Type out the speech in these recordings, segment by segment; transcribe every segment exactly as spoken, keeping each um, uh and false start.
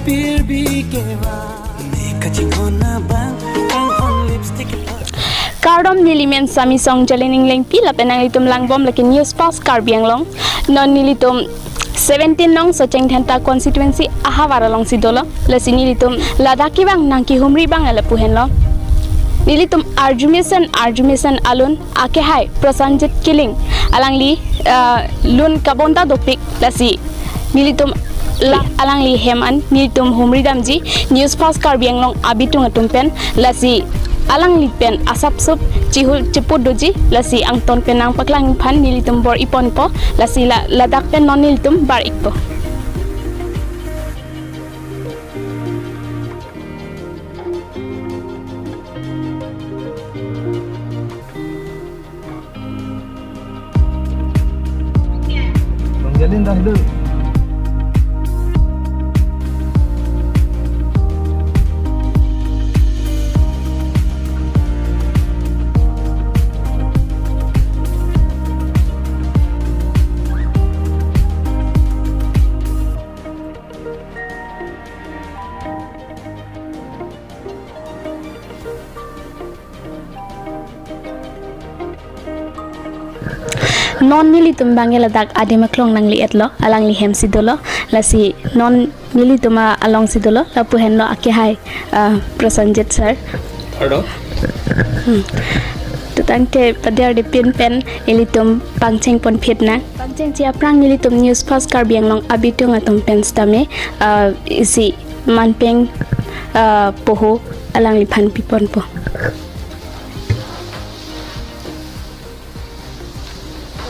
Pirbi keva. Ne kachinghon abang, kanghon lipstick. Kardom, neli men Sami Song Jalining Lengpi lapen nanglitum langbom lake News Fast Karbi Anglong. Non nelitum seventeen nong Socheng Dhenta constituency ahavar alongsi dolo. Lasi nelitum ladak kevang nangkehumri abang lapu henlo. Nelitum arjumesen arjumesen alun akehai Prosenjit Killing alangli, ah, lun kabonta dopik, lasi nelitum la alangli hem an nelitum humri damji News Fast Karbi Anglong abitung atum pen, lasi alangli pen asapsop chihul chiput doji, lasi angton pen nangpaklang aphan nelitum bor-iponpo, lasi la ladak pen non nelitum bar-ikpo. Bang Jalin dah dulu. Non nelitum abang ladak adim aklong nangle-etlo, alangli hemsi dolo, lasi non nelitum alongsi dolo, lapu henlo akehai, ah, Prosenjit sir. Pardon? Hmm. Tutangte padir de pin pen ilitum pangcheng ponphit nang. Pangchengji aphrang nelitum News Fast Karbi Anglong abitung atum pen sitame, ah, isi manpeng, ah, poho alangliphan piponpo.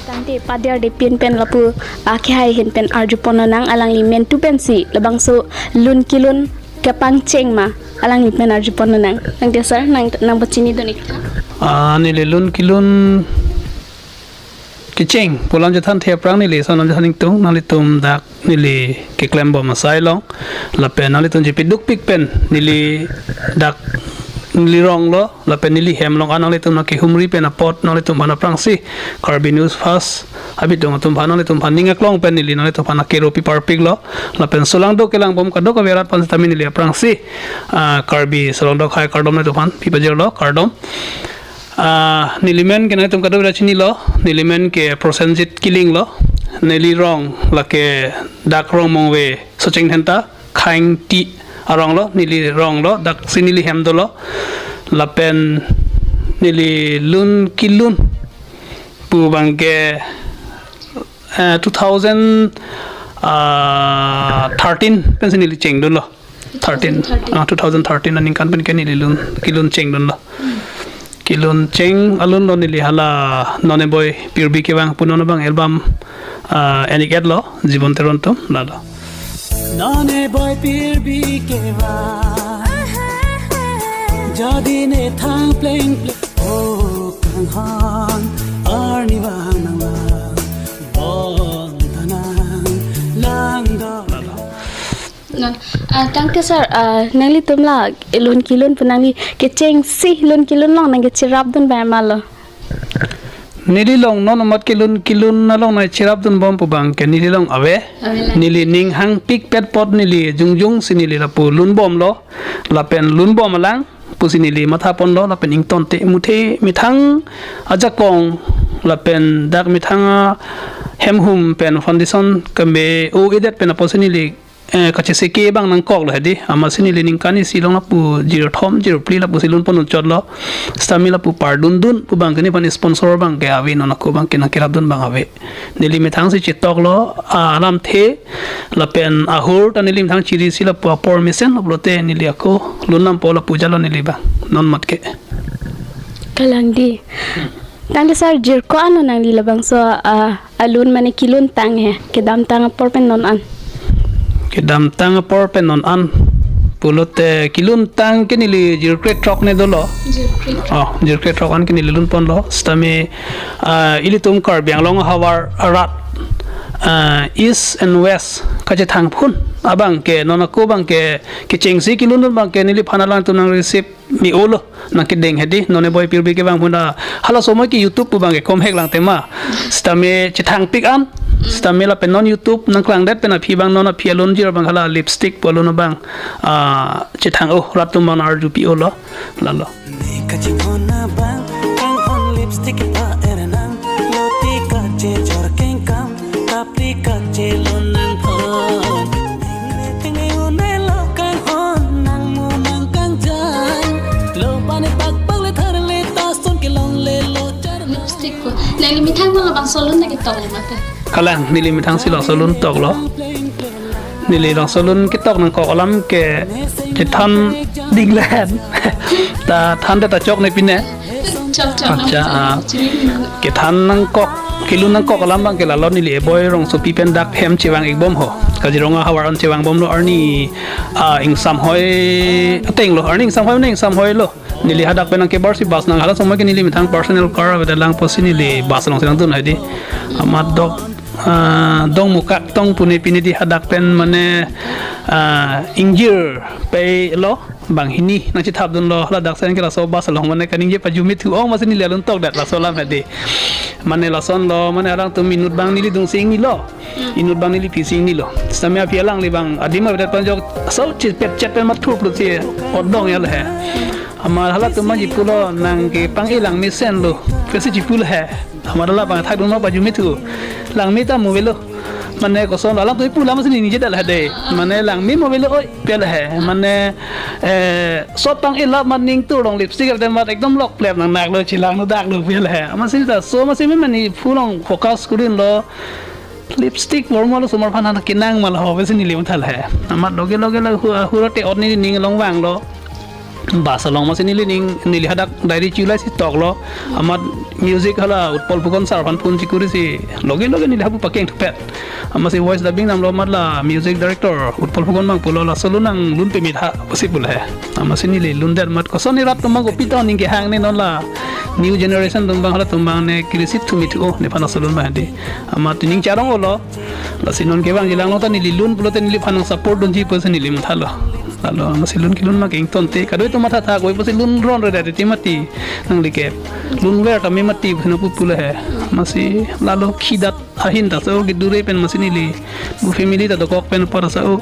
Tangte padir de pin pen lapu akehai ahin pen arjupon nang, alangli mentu pensi labangso lun kelun kepangcheng ma, alangli pen arjupon nang. Tangte sir, nang nangpachini dun-ik tha. Ah, neli lun kelun kecheng pu alam chethan the aphrang neli ason alam chethan ingtung, nanglitum dak neli keklembom asai along lapen nanglitum chepidukpik pen neli dak neli rong lo lapen neli hem along an nanglitum nangkehumri pen apot nanglitum aphan aphrangsi Karbi News Fast abitung atum aphan nanglitum aphan ning aklong pen neli nanglitum aphan akero piparpiklo, lapen solangdo kelangbom kadokave arat aphan sitame neli aphrangsi, ah, Karbi solangdo akhai kardom nanglitum aphan pipajirlo, kardom. Ah, neli men ke nanglitum kadokave chinilo, neli men ke Prosenjit Killing lo, neli rong lake dak Rongmongve Socheng Dhenta, Khangti arong lo, neli rong lo, daksi neli hem dolo, lapen neli lun kelun pu abang ke, eh, two thousand, ah, thirteen pensi neli chengdunlo. Thirteen. Two thousand thirteen. Ah, two thousand thirteen aningkan pen ke neli lun, kelun chengdunlo. Kelun cheng alun lo neli hala Noneboi Pirbi Kevang pu non abang album, ah, en-ik-etlo, Jibon Teron atum, lalo. Noneboi Pirbi Kevang. Jadi ne thang pleng pleng. Oh, kanghon, arnivang nanglang. Bong tanang, langdong. Lalo. Non, ah, tangte sir, ah, nanglitum la lun kelun pu nangli kechengsi lun kelun along nangkecherapdun abang ma lo? Neli along non amat ke lun kelun along nangcherapdunbom pu abang ke neli along ave. Ave la. Neli ning hangpikpet apot neli jongjongsi neli lapu lunbomlo. Lapen lunbom alang pusi neli mathaponlo, lapen ingtonte muthe methang ajakong lapen dak methang ahemhum pen foundation keme-o-edet pen apotsi neli, eh, kacheseke abang nangkoklo hedi. Amatsi neli ningkan isi along lapu jirthom jirphli lapusi lunpon unchotlo. Sitame lapu pardundun pu abang ke nephan sponsor abang ke ave, non ako abang ke nangkerapdun abang ave. Neli methangsi chetoklo, ah, alamthe lapen ahur ta neli methang chirisi lapu apor mesenlo pulote neli ako lun nampo, lapu jalo neli abang non amat ke. Kalang di. Tangte sir, jirko-an lo nangli labangso, ah, alun mane kelun tang he, kedamtang apor pen non an? Kedamtang apor pen non an pulote kelun tang ke neli jirkre throk ne dolo. Jirkre. Oh, jirkre throk an ke neli lunponlo. Sitame, ah, ilitum Karbi Anglong ahavar arat, ah, East and West kachethang phun abang ke non ako abang ke kechengsi kelundun abang ke neliphan alangtum nang-receive me-olo, nangkedeng hedi, Noneboi Pirbi Kevang pu na. Hala somoi ke YouTube pu abang ke komhek lang tema. Sitame chethangpik an, Sitame lapen non YouTube nangklangdet pen aphi abang non aphi alun jir abang hala lipstick pu alun abang, ah, chethang-o, rat atum abang arjupi-o lo, lalo. Ne kachinghon abang, kanghon lipstick pa-er nang, loti kachejor kengkam, tapri kachelon nangphan. Ne tengai unai lo kanghon, nangmu nangkangjan. Lo pani pakpak le thar le tason kelong le lo char. Lipstick pu. Nangli methang ma labangso alun nangketok mate? Kalang, neli methang si labangso alun tok lo. Neli labangso alun ketok nangkok alam ke chethan ding lahen. Ta than te ta chok ne pine. Chok, chok, Acha, chok, ah, chiri. Kethan nangkok, kelun nangkok alam abang ke lalo, neli eboi rongsopi pen dak hem chevang-ik bom ho. Kaziranga havar an chevang bom lo, arni, ah, ingsam hoi ateng lo, arni ingsam hoi ne ingsam hoi lo. Neli hadak pen nangkebar si bus nang, hala somoi ke neli methang personal car avedet lang pusi neli bus along si nangdun hedi. Amat dok, ah, Dongmukak tong pu ne pine di hadak pen mane, ah, ingjir pei lo, banghini nangchethap dunlo, hala dak sen ke laso bus along mane kaningje pajumit thu-ong masi neli alun tokdet laso alam hedi. Mane lason lo, mane alangtum inut abang neli dungsi ingnilo. Inut abang neli pisi ingnilo. Sitame aphi alangli abang adim avedet pen ajok so chipet chet pen mathur plut si odong ya le he. Amat halatum abang chipulo nangkepang-i langmesen lo, pusi chipulo he. Amat hala abang thakdun ma pajumit thu. Langme ta mo avelo. Mane koson alangtum ipu alam si ningjedet la he de. Mane langme mo avelo oi, pu la he. Mane, eh, so pang-i la amat ning tur long lipstick avedet amat ekdom lokplep nang naklo, chelang lo, dak lo, pu la he. Amatsi ta so amatsi me mane phu along focus kurdunlo. Lipstick vormo lo osomar aphan han kenang ma lo ho pusi neli mathalo he. Amat loge loge la hu, hura te ot neli ning along vanglo. Bus along masi neli ning, neli hadak diary chulai si toklo. Amat music hala Utpal Phukan sir aphan phone chikuri si loge loge neli hapu pakeng thupet. Amatsi voice dubbing damlo, amat la music director Utpal Phukan abang pulo laso alun nanglun peme tha pusi pulo he. Amatsi neli lundet amat koson ne rat atum abang kopi ta ning kehang ne, non la new generation atum abang halatum abang ne kirisip thumi thu-o nephan laso alun abang hedi. Amat ning charong-o lo. Lasi non kevang jilang lo ta neli lun pulote neliphan nang support dunji pusi neli mathalo. Lalo amatsi lun kelun ma kengton te. Kadokave atum matha thak oi pusi lun ron re dati mati. Nangli ke lun ver tame mati pusi nangpu pulo he. Amatsi lalo khidat ahin ta so kedure pen amatsi neli. Bu family ta dokok pen apor asa o.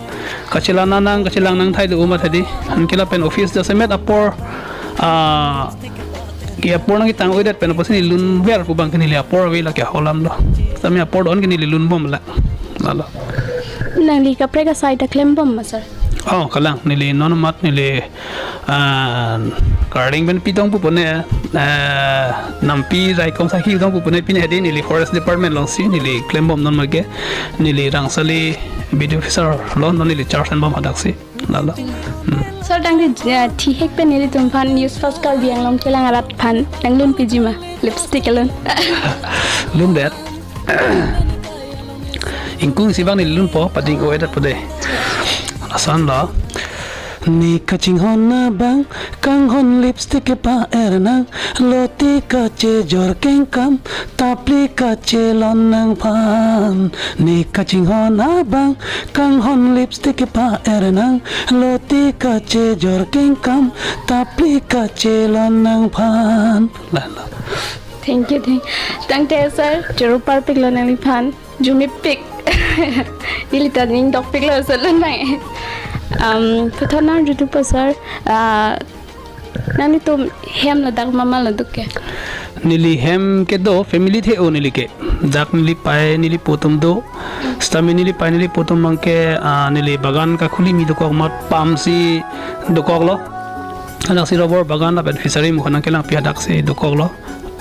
Kachelang nang, kachelang nang thai do amat hedi. Anke lapen office jasemet apor, ah, ke apor nangketang-oidet pen apotsi neli lun ver pu abang ke neli apor ave lake halam lo. Sitame apor do-an ke neli lun bom la. Lalo. Nangli kaprek asai ta klem bom ma, sir? Oh, kalang, neli non amat neli, ah, karling pen pitong pu pone, ah, nampi raikom sakhi tong pu pone pine hedi neli forest department alongsi neli klem bom non mage neli Rangsali B D O officer lo, non neli charge an bom hadaksi. Lalo. Hmm. Sir, tangte, eh, thihek pen nelitum aphan News Fast Karbi Anglong kelang arat aphan nanglun piji ma lipstick alun? Lundet. Ingkung isi abang neli lunpo, pading-o-edet po de. Lason lo. Ne kachinghon abang, kanghon lipstick kepa-er nang, loti kachejor kengkam, tapli kachelon nangphan. Ne kachinghon abang, kanghon lipstick kepa-er nang, loti kachejor kengkam, tapli kachelon nangphan. Lalo. Thank you, thank. Tangte sir, choro parpiklo nangliphan. Jumipik. Neli ta ning dokpiklo sir lun nang. Um, puthot nang jutu po sir. Ah, nanglitum hem ladak mama lo duk ke? Neli hem ke do, family the-o neli ke. Dak neli pei, neli po atum do. Sitame neli pei, neli po atum abang ke, ah, neli bagan kakhuli mi dokok amat pam si dokoklo. Hadaksi rubber bagan lapen fishery mukha nangkelangpi hadaksi dokoklo.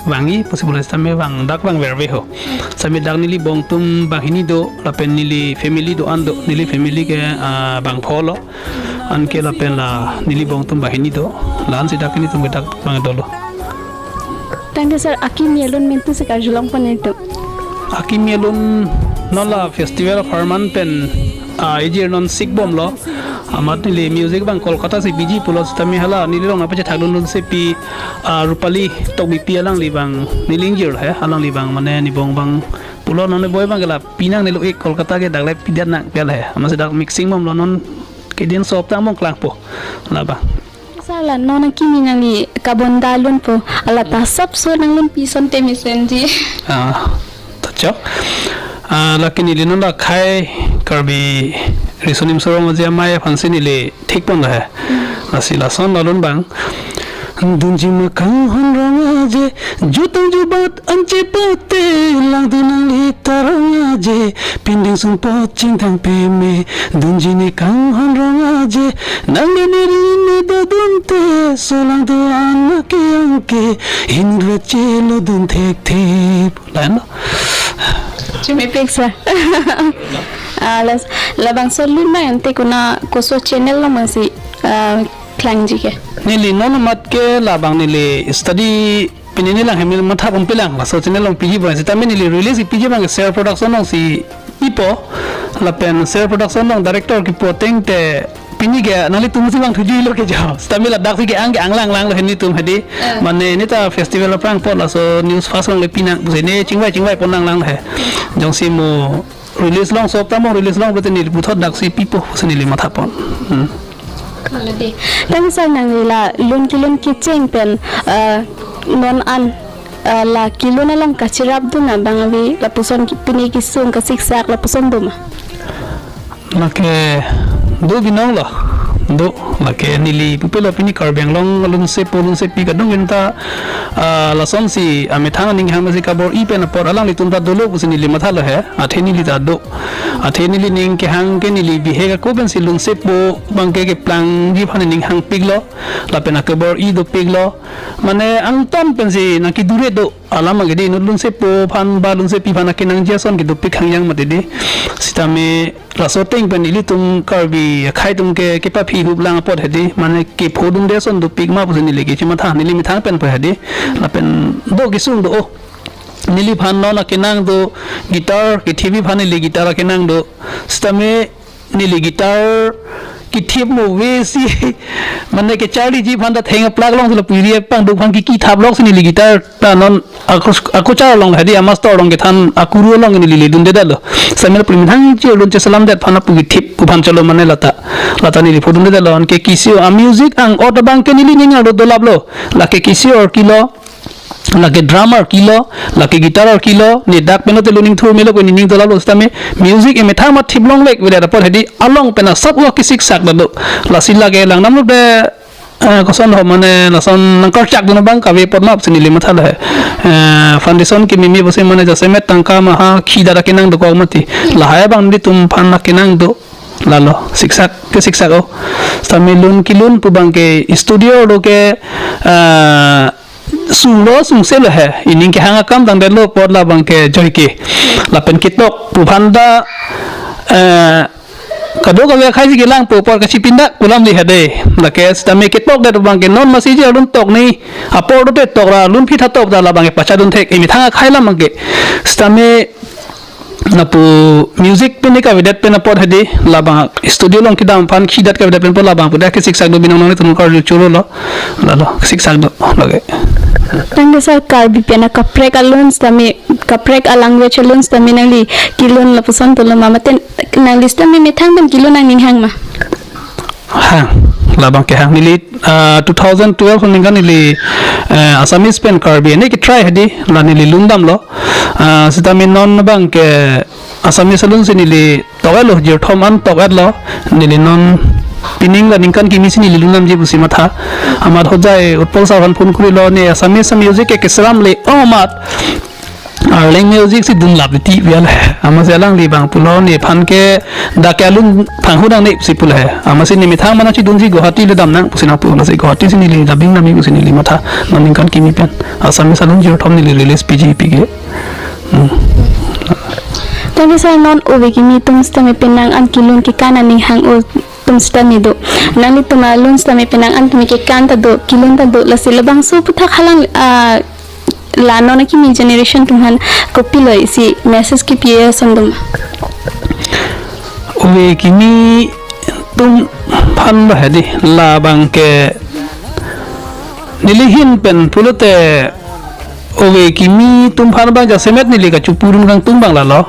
Vang-i possible sitame vang dak vang verve ho. Sitame dak neli bong atum banghini do, lapen neli family do-an do, neli family ke, ah, bangpho lo. Anke lapen la neli bong atum banghini do. La-an si dak nelitum ke dak vang dolo. Tangte sir, akimi alun mentu si karjulong pon nelitum. Akimi alun non la Festival of Harman pen, ah, ejir non sikbomlo. Amat neli music abang Kolkata si piji pulo sitame hala neli rong nangpachethak dunlun si pi, ah, Rupali Tokbipi alangli abang neli ingjir he, alangli abang mane neli bong abang pulo non boi abang ke la pinang neli ik Kolkata ke dak le pidet nang pi la he. Amatsi dak mixing bomlo, non kedin sop tang bong klangpo. Labang. Sir, la non akimi nangli kabonda lunpo, ala ta sapso nanglunpi asonte mesenji. Ah, ta chok. Ah, lake neli non akhai Karbi Riso Nimso Rong Aje Amei aphansi neli thikpon lo he. Lasi lason alun abang. Dunji ma kanghon rong aje, jutang jubat anche pate, langdun nangli ta rong aje, pinding sungpot chingthang peme, dunji ne kanghon rong aje, nang ne ne ri ne dodunte, solang do anak ke angke, hin rechelo dun thekthep. Lain lo. Chumi piksa. Ah, las, labangso lun abang ante kona koso channel along si, ah, klangji ke. Neli non amat ke labang neli study pini neli lang hem neli matha pon pilang laso channel along piji abang sitame neli release piji abang Ser Production along si pipo lapen Ser Production along director kipu ateng te pini ke nanglitum si vangthuji lo ke jo. Sitame ladak si ke-ang ke-ang lang lang lo he nelitum hedi. Ah. Mane ne ta festival aphrang apot laso news flash along le pinang pusi ne chingvai chingvai pon lang lang he. Jongsi mo release long sop tamo release long bete neli puthot daksi pipo pusi neli matha pon. Hmm. Alade. Tangsa nangli la lun kelun kecheng pen, eh, non an, eh, la kelun along kachirapdun abang ave lapuson ki-, pini kesung kasiksak lapuson do ma? Lake do binong lo. Do lake neli pupe lo pini Karbi Anglong lunsepo lunsepi kadung ginta, ah, lasonsi amethang aning hang si kabor-i pen apor alanglitum ta dolo pusi neli matha lo he. Athe neli ta do. Athe neli ning kehang ke neli bihek ako pensi lunsepo abang ke keplangji aphan ning hangpik lo. Lapen akabor-i dopik lo. Mane angton pensi nangkedure do. Alam agidi inut lunsepo aphan ba lunsepi aphan akenangji ason kedopik hangyang mati di. Sitame laso ateng pen ilitum Karbi akhai atum ke kepaphi hup lang apot hedi. Mane kephodunde ason dopik ma pusi neli kechimatha neli methang pen po hedi. Lapen do kesung do o. Neliphan non akenang do guitar kethip aphan neli guitar akenang do. Sitame neli guitar kethip mo ave si mane kecharliji aphan ta theng aplak along si lapu ri apangduk aphan kiki thap lok si neli guitar ta non ako, ako char along hedi amaster along kethan akuru along neli ledundedetlo. Sitame lapu methang chirlun cheselamdet aphan lapu kethip pu aphan cholo mane lata. Lata neli phodundedetlo anke kisi-o amusic ang-ot abang ke neli ning arlo dolaplo. Lake kisi-o arki lo. Lake drum arki lo, lake guitar arki lo, ne dak pen lote lo ning thur melo ko ne ning dolaplo sitame music emethang amat thip longlek vele apor hedi along pen asap wa kesiksak dado. Lasi lake langnam lote, eh, koson ho mane lason nangkarchakdun abang kave apot ma pusi neli matha lo he. Eh, foundation kememe pusi mane jasemet tangka maha khi dara kenang dokok mati. Lahai abang nelitum aphan akenang do. Lalo siksak kesiksak o. Sitame lun kelun pu abang ke studio lo ke, eh, sunglo sungse lo he. Ining kehang akam tangdetlo apot labang ke joike. Lapen ketok pu aphan ta, eh, kadokave akhai si kelang po apor kachipindak pu alam di hedi. Lake sitame ketokdet abang ke non masi je alun tok ni apor dote tok ra lun phi tha tok ta labang ke pachadun thek emethang akhai lam abang ke. Sitame lapu music pen ne kavedet pen apot hedi labang studio along kedam aphan khidat kavedet pen apot labang pu dak kesiksak do binong nanglitum karju choro lo. Lalo siksak do lake. Tangte sir Karbi pen akaprek alun sitame kaprek a-language alun sitame nangli kelun lapuson dolo ma mate nangli sitame methang pen kelun nangning hang ma? Hang, labang kehang neli, ah, two thousand twelve aningkan neli, eh, Assamese pen Karbi ne ketry hedi, la neli lundamlo. Ah, sitame non abang ke Assamese alun si neli tok-etlo, jirthom an tok-etlo, neli non pining la ningkan kimi si neli lundamji pusi matha. Amat Hojai Utpal sir aphan phone kurilo ne Assamese music ke keseram le-ong amat. Arleng music si dunlap ti bial. Amatsi alangli abang pulo nephan ke dak ke alun phanghu nangne si pulo he. Amatsi ne methang mana chidunsi Guwahati le damnang pusi nangpu, amatsi Guwahati si neli dubbing nami pusi neli matha. Non ningkan kimi pen Assamese alun jirthom neli release piji pike. Hmm. Tangte sir non ove kimi atum sitame penang an kelun kekan aning hang-o atum sitame do. Nanglitum alun sitame penang an tumi kekan ta do, kelun ta do, lasi labangso aputhak halang, ah, la non akimi generation atum aphan kopilo isi message kipi ason do ma? Ove kimi atum aphan lo hedi labang ke neli ahin pen pulote ove kimi atum aphan abang jasemet neli kachipudun kangtung abang lalo.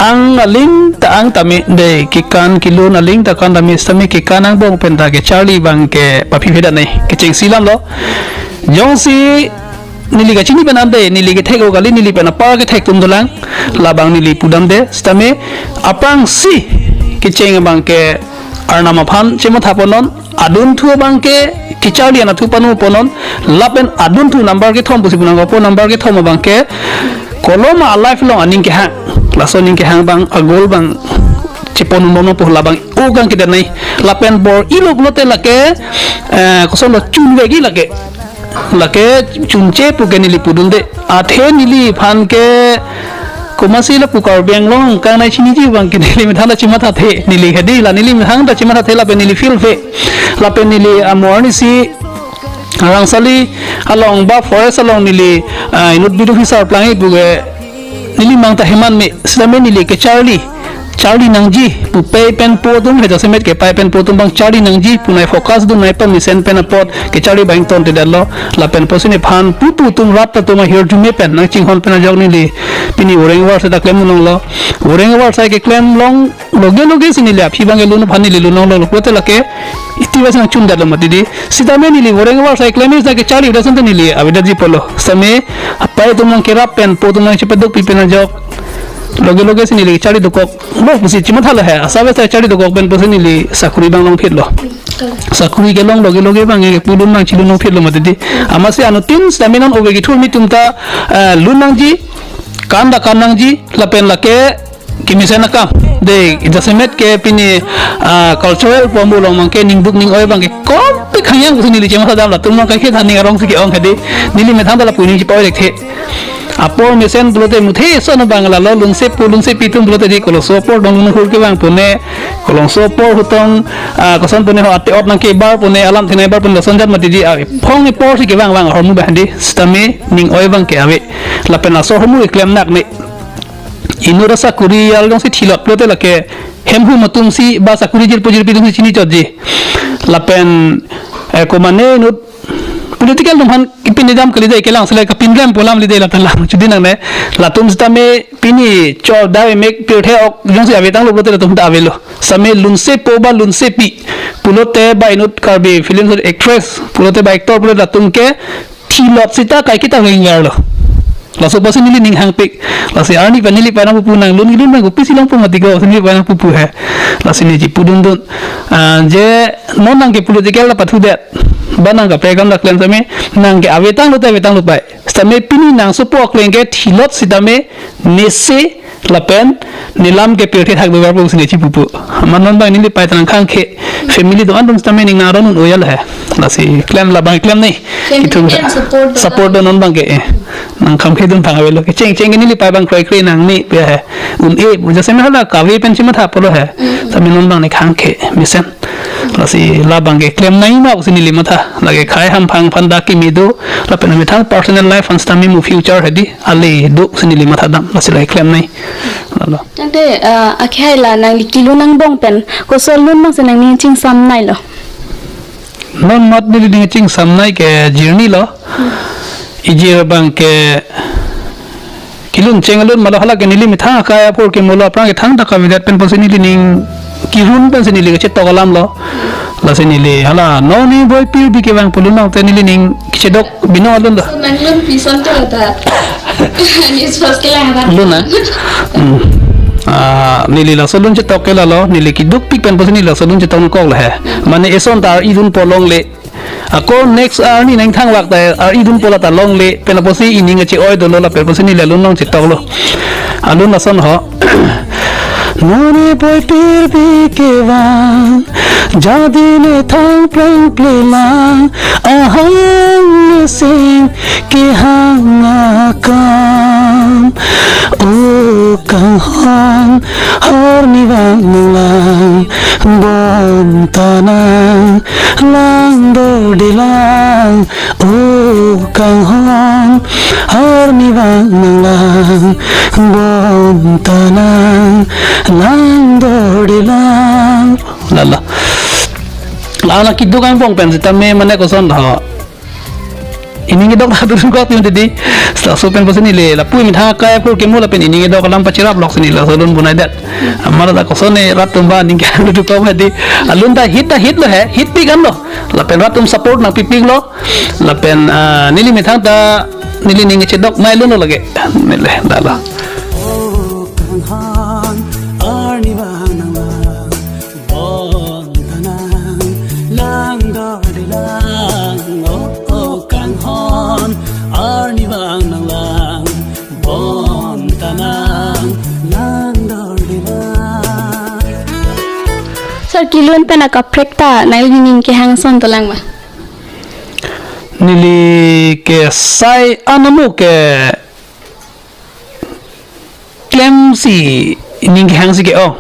Ang aling ta ang tame de kekan kelun aling ta kan tame sitame kekan angbong pen ta kecharli abang ke paphi phedan ne kechengsi lam lo. Jongsi neli kachini pen ante, neli kethek o kali, neli pen apar kethek atum dolang, labang neli pudamde, sitame aphrangsi kecheng abang ke Arnam aphan chematha ponnon, adunthu abang ke kecharli anatthu panu ponnon, lapen adunthu number kethom pusi punang kopo, number kethom abang ke koloma a-life along aning kehang, laso aning kehang abang, a-goal abang chepon bomnon pu labang o kang kedenai, lapen bor-ilo pulote lake, eh, kosonlo, chunvekji lake. Lake chunche pu ke neli pudunde. Athe neliphan ke komatsi lapu Karbi Anglong kangnai chiniji abang ke neli methang ta chemathathe, neli hedi la neli methang ta chemathathe lapen neli feel-ve. Lapen neli amo arnisi Rangsali along ba forest along neli, ah, inut biduk hisar plangji pu ke neli mang ta heman me, sitame neli kecharli, charli nangji pu pei pen po atum, he jasemet ke pei pen po atum abang charli nangji pu nai focus dun nai pamesen pen apot kecharli abang ingtontedetlo, lapen pusi nephan pupu atum rat atum ahirjume pen nangchinghon pen ajok neli pini Woreng Avar sai ta klem longlo, Woreng Avar sai keklem long loge loge si neli aphi abang kelun aphan neli lun longlo, lote lake iti bas nangchundetlo mati di. Sitame neli Woreng Avar sai klem isi ta kecharli udah santa neli avedetji pulo. Sitame apei atum nangkerap pen po atum nangchepadukpi pen ajok loge loge si neli charli dokoklo pusi chemathalo he. Asa bas sai charli dokok pen pusi neli sakuri abang longphitlo. Sakuri kelong loge loge abang ke pulun abang chilun longphitlo mati di. Amatsi anuttin sitame non ove kethur mi atum ta, eh, lun nangji, kan ta kan nangji, lapen lake kemesen akam. De, jasemet ke pini, ah, cultural pu amo along abang ke ningduk ning-oi abang ke kopi khangyang pusi neli chematha dam, latum abang ke kethan ning arong si ke-ong hedi. Neli methang ta lapu ning chepa-oi thekthe. Apor mesen pulote muthe ason abang lalo, lunsepo lunsepi atum pulote di kolongso apor dong lunghur kevang pone, kolongso apor ahutong, ah, koson pone ho ate-ot nangkebar pone, alam thinai bar pone, lason jat mati di, ah, phong apor si kevang vang ahormu abang hedi. Sitame ning-oi abang ke ave. Lapen laso ahormu keklem nak ne. Inut asakuri aljongsi thilot pulote lake hemhum atum si ba sakuri jirpo jirpi atum si chini chotji. Lapen, eh, komane inut political atum aphan kipin dam kali dei, kelang sele kapin rem pu alam li dei, lapen lang chudi nangne. Latum sitame pini chor dai mek pirthe ok jongsi ave tanglo pulote latum ta avelo. Sitame lunsepo ba lunsepi pulote ba inut Karbi film actress pulote ba actor pulote latum ke thilot sita kaike ta vengverlo. Laso pusi neli ning hangpik. Lasi arni pen neli pai nangpupu, nang lun kelun abang kopisi longpo mati ko, neli pai nangpupu he. Lasi neli chipudundun. Ah, je non nang ke political ta pathudet, ba nang kaprek akam ta klem sitame, nang ke ave tanglo te ave tanglo pai. Sitame pini nang sopo akleng ke thilot sitame nesi lapen nelam ke pirthe thak dover pusi neli chipupu. Amat non abang neli pai ta nangkhangkhe, family do-an atum sitame ning nang aron un-o ya lo he. Lasi klem, labang klem nai. Family ithum ke support do support do non abang ke, eh. Nang khangkhedun thang avelo ke. Cheng cheng ke neli pai abang kroikre nangne pu he. Un-e pu jasemet hala kave pen chematha pulo he. Mm. Sitame non abang neli khangkhe mesen. Lasi labang ke klem nai ma pusi neli matha. Lake khei hamphang aphan dak kimi do. Lapen amethang personal life aphan sitame mo future hedi ale do pusi neli matha dam. Lasi lake klem nai. Lalo. Tangte, ah, akhai la nangli kelun angbong pen koson lun abang si nangning chingsam nailo? Non mat neli ning chingsam nai ke jirni lo. Ijir abang ke kelun cheng alun malo, hala ke neli methang akai apor ke molo aphrang ke thangta kavedet pen pusi neli ning kirun pensi neli kachetok alam lo. Lasi neli hala non ni boi pirbi kevang pu lun nang te neli ning kachedok binong alun do. So, nang lun pison to ta. Ni sos kelang ta. Lun na? Hmm. Ah, neli laso lun chetok ke lalo, neli kedukpik pen pusi neli laso lun chetok nangkok lo he. Mane eson ta ar-idunpo longle. Ako next arni nangthanglak ta ar-idunpo la ta longle pen pusi ining kache-oi dolo lapen pusi neli alun nangchetoklo. Alun lason ho. Non ni boi pirbi kevang, jadi ne thang pleng plelang, ahang ne sing kehang akam. O kanghon, arni vang nanglang, bonta nanglang dorde lang. O kanghon, arni vang nanglang, bonta nanglang dorde lang. Lalo. La-an akeduk angbong pen sitame mane koson ho. Ining kedok ta turun kok tim tadi. Laso pen pusi neli lapu methang akai apor ke molo pen ining kedok alam pacherap lok si neli laso lun bonai det. Amat ta koson ne rat atum ba ning ke lu tu kok hedi. Alun ta hit ta hit lo he, hitpik an lo. Lapen rat atum support nangpipik lo. Lapen, ah, neli methang ta neli ning chedok nai lo lake. Neli dala. O Kanghan, arnivang nanglang, bonta nang, langdorde lang. O, o Kanghan, arnivang nanglang, bonta nang, langdorde lang. Sir, kelun pen akaprek ta nangli ning kehang ason dolang ma? Neli ke sai anamo ke klemsi ning kehangsi ke-ong.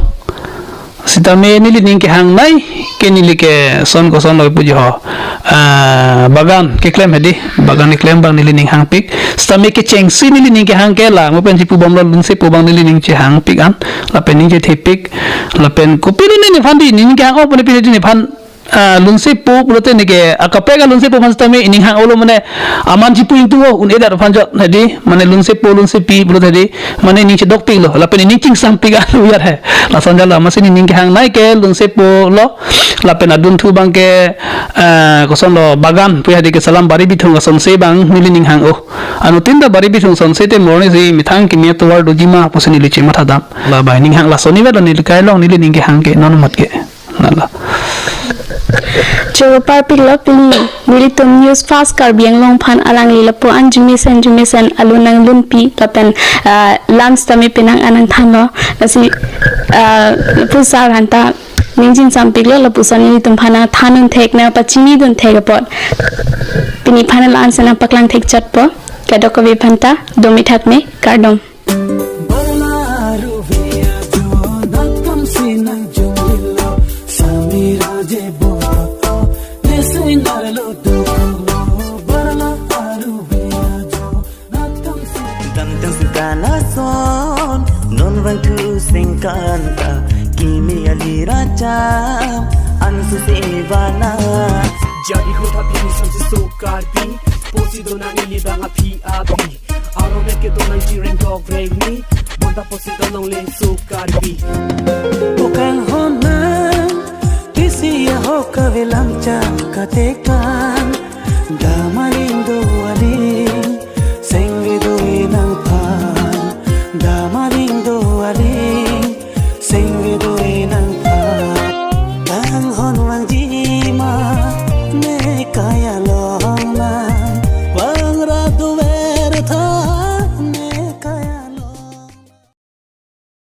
Sitame neli ning kehang nai ke neli ke son koson lo puji ho. Ah, bagan keklem hedi, bagan keklem abang neli ning hangpik. Sitame kechengsi neli ning kehang ke la, mo pen chipu bomlo lunsepo abang neli ning chehangpik an, lapen ning chethepik, lapen kopilo ne nephan di, ning kehang-ong pune pine di nephan, ah, lunsepo pulote neke akaprek alunsepo aphan sitame ning hang-olo mane aman chipu ingtung-o un-edet aphan chot hedi, mane lunsepo lunsepi pulote hedi, mane ning chedokpiklo, lapen ning chingsampik an uyar he. Lason jala amatsi ning kehang nai ke lunsepo lo, lapen adunthu abang ke, ah, koson lo bagan pu hedi ke salam bari bithung asonse abang neli ning hang-o. Anuttin ta bari bithung asonse te morning si methang kimi atovar doji ma pusi neli chematha dam. La bai ning hang lason ni velo neli kai long neli ning kehang ke non mat ke. Nala. Choro parpik lo pini, nelitum News Fast Karbi Anglong aphan alangli lapu-an jumesen jumesen alun nanglunpi lapen, ah, lam sitame penang anang thanlo. Lasi, ah, lapu sar hanta ning chingsampik lo, lapuson nelitum aphan nangthandun thek nangpachinidun thek apot. Pini aphan la-an si nangpaklang thek chotpo. Kadokave aphanta, dome thakme, kardom. Barla aruve ajo, natam sina jumilo, samira je boto, nesinarlo duklo, barla aruve ajo, natam sina. Dangtang singkalason, non vangthu singkanta, kimi aliracham, ansu sevana. Jadi hutha pini samsi so Karbi, pusi dona neli bang aphi aphi. Aromek kedo nangji rengkok rengni, bonta pusi do nongle so Karbi. O Kanghan nang, tisi ahok avelang chang katekan. Damari